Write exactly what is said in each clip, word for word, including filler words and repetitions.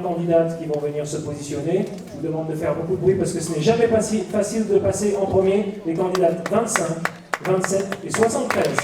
Candidates qui vont venir se positionner. Je vous demande de faire beaucoup de bruit parce que ce n'est jamais faci-, facile de passer en premier. Les candidates vingt-cinq, vingt-sept et soixante-treize.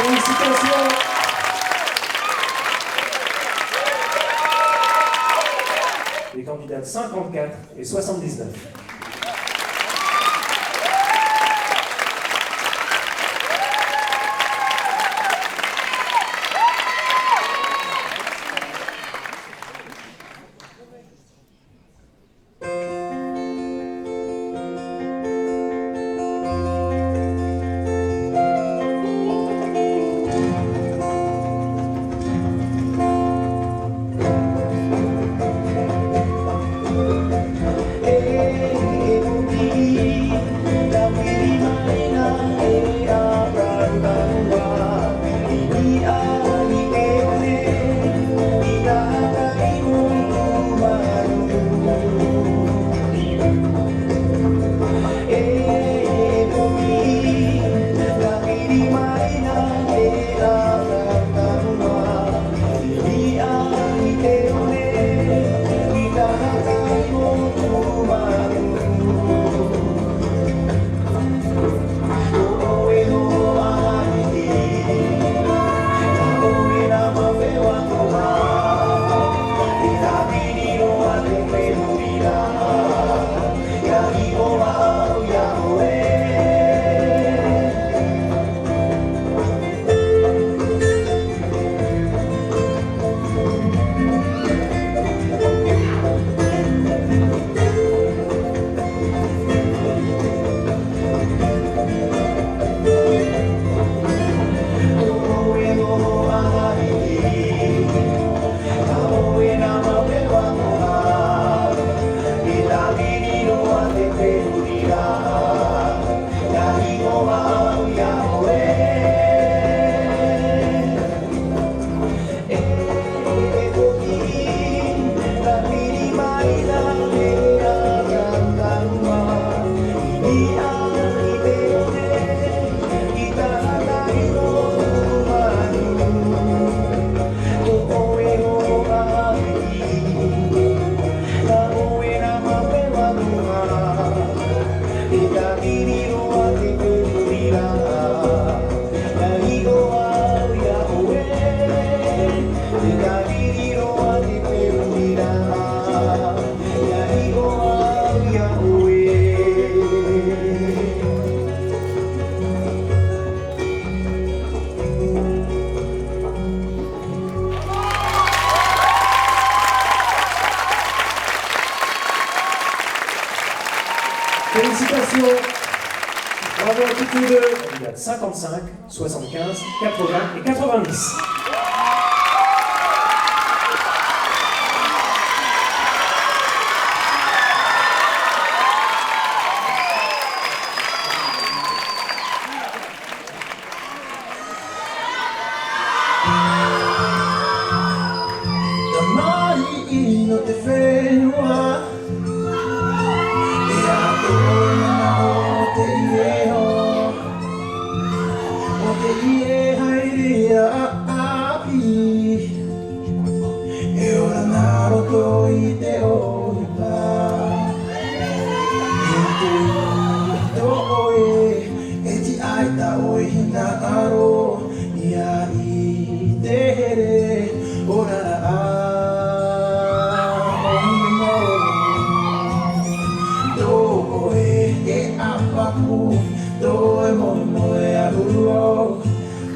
Félicitations. Les candidats cinquante-quatre et soixante-dix-neuf. Toutes les deux, on y a cinquante-cinq, soixante-quinze, quatre-vingts et quatre-vingt-dix. Tamariʻi nō te fenua, e aha tō manaʻo o teie hoa, o teie haere ʻāpī, e ora nā roto i te ʻohipa. E tō, tō ʻoe, e tiʻa ai tā ʻoe hinaʻaro, ia i te here, ora rā, ʻohi mau. Tō ʻoe e ʻāpapū, tō ʻoe moemoeā huru ʻau,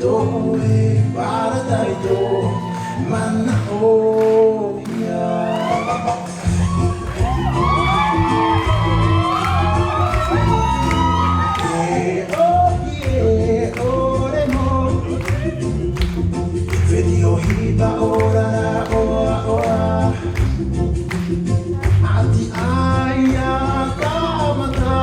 tō ʻoe parataito, manaʻo ia. E ʻohi e ʻore mau, feti ʻohipa ora rā ʻoaʻoa. ʻAti ai ā tāmata,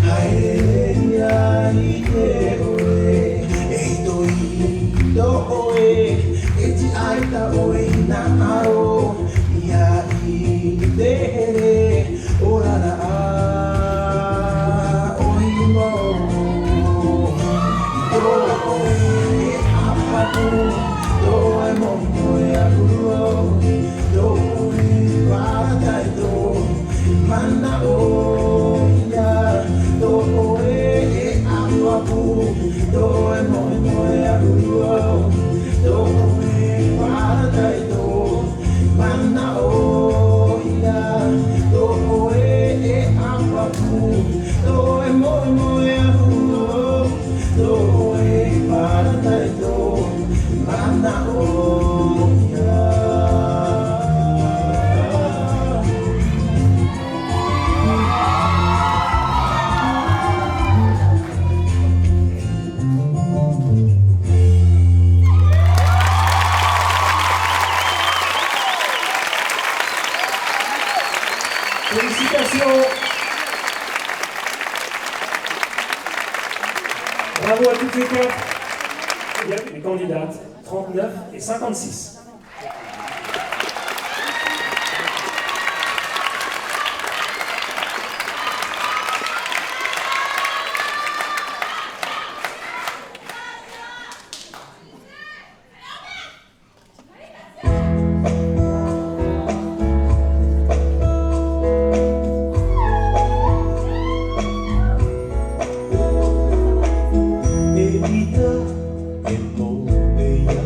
haere ia i te ʻoe, e itoito ʻoe, e tiʻa ai tā ʻoe hinaʻaro, ia i te here, ora rā, ʻohi mau. Tō ʻoe e ʻāpapū, tō ʻoe moemoeā huru ʻau, tō ʻoe parataito, manaʻo ia. Tō ʻoe e ʻāpapū, tō ʻoe moemoeā huru ʻau, tō ʻoe parataito, manaʻo ia. Tō ʻoe e ʻāpapū, tō ʻoe moemoeā huru ʻau, tō ʻoe parataito, manaʻo ia. Félicitations. Bravo à toutes les quatre. Il y a les candidates trente-neuf et cinquante-six. E ʻita, e mau, e ia.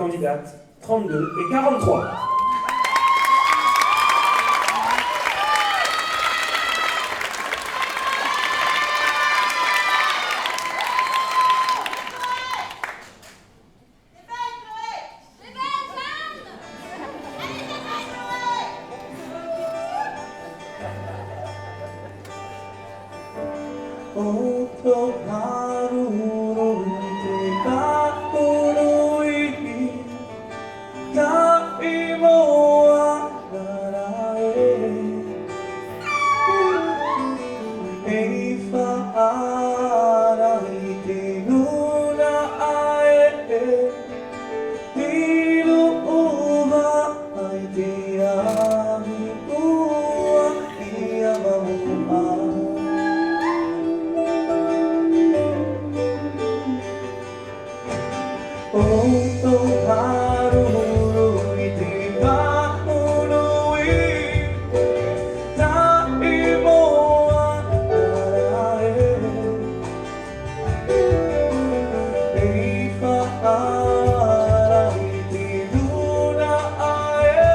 Candidates trente-deux et quarante-trois. ʻO tō pāruru i te pāruru ihi, taʻi moana ra ē. E faʻaara i te nūnaʻa ē. Tino ʻoha ai te ahi ua i a mamoa. ʻO tō pāruru i te pāruru ihi, taʻi moana ra ē. E faʻaara i te nūnaʻa ē,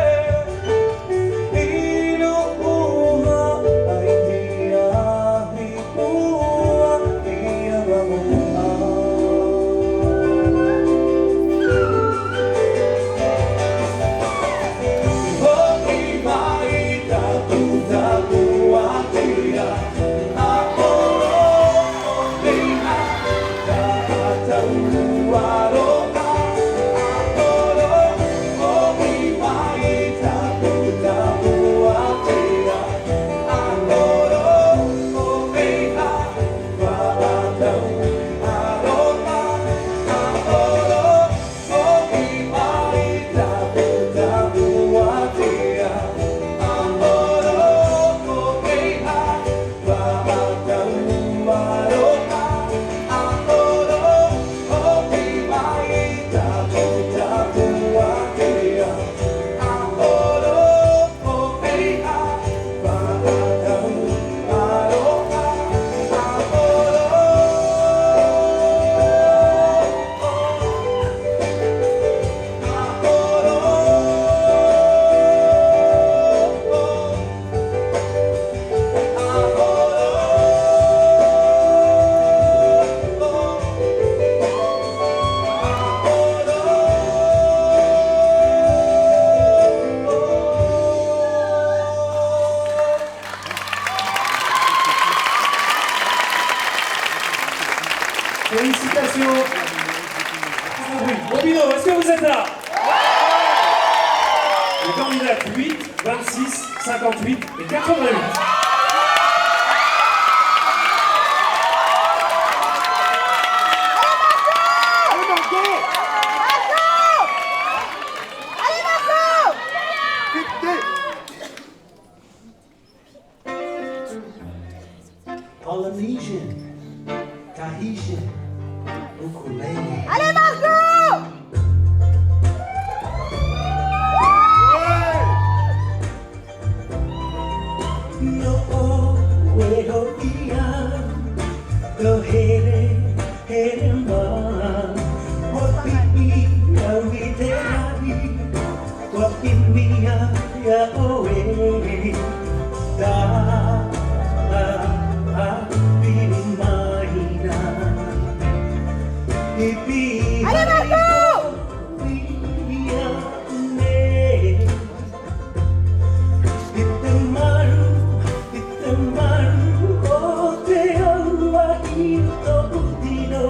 tino ʻoha ai te ahi ua i a mamoa. Hoʻi mai i taku tapuaʻe. Félicitations. Bobino, est-ce que vous êtes là ? Les candidats huit, vingt-six, cinquante-huit et quatre-vingt-huit. Polynesian, Tahitian, ukulele. Allez, Marco ! Nō ʻoe hoʻi au, tō here, here mā, ua piʻi au i te rahi. Ua ʻimi iā ʻoe tā ʻāpī mai na. I pīhaʻi iāʻu nei i te maru, i te maru o te au ahi o tōʻu tino.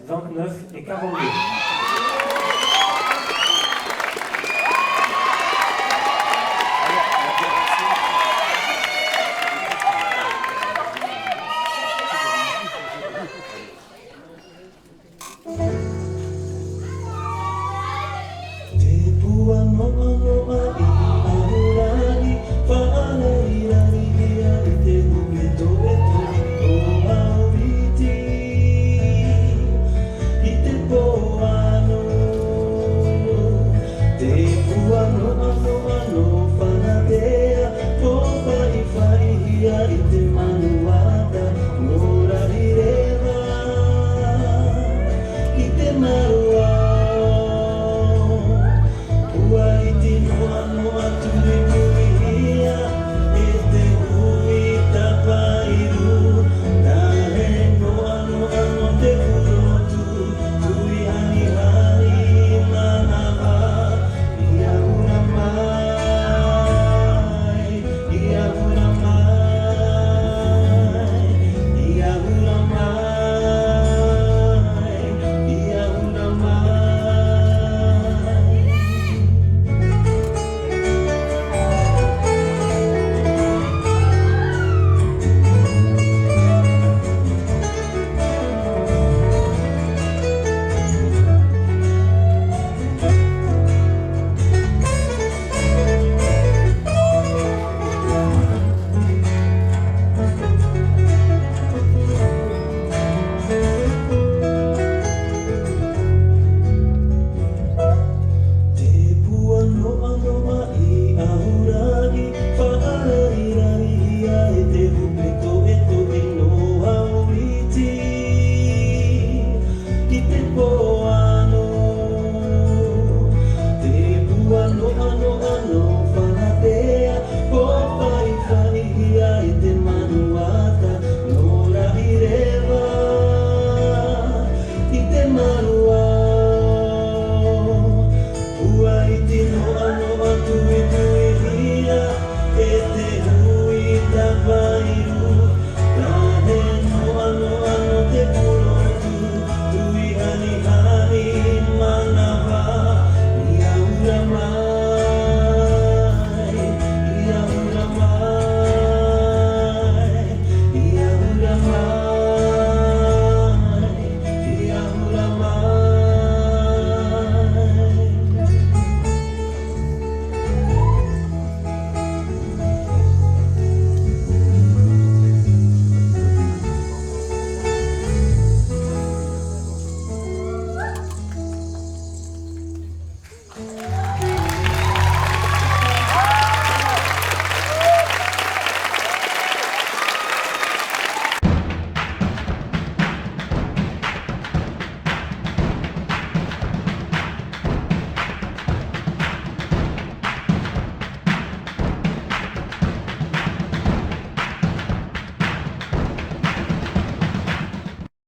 Vingt-neuf et quarante-deux.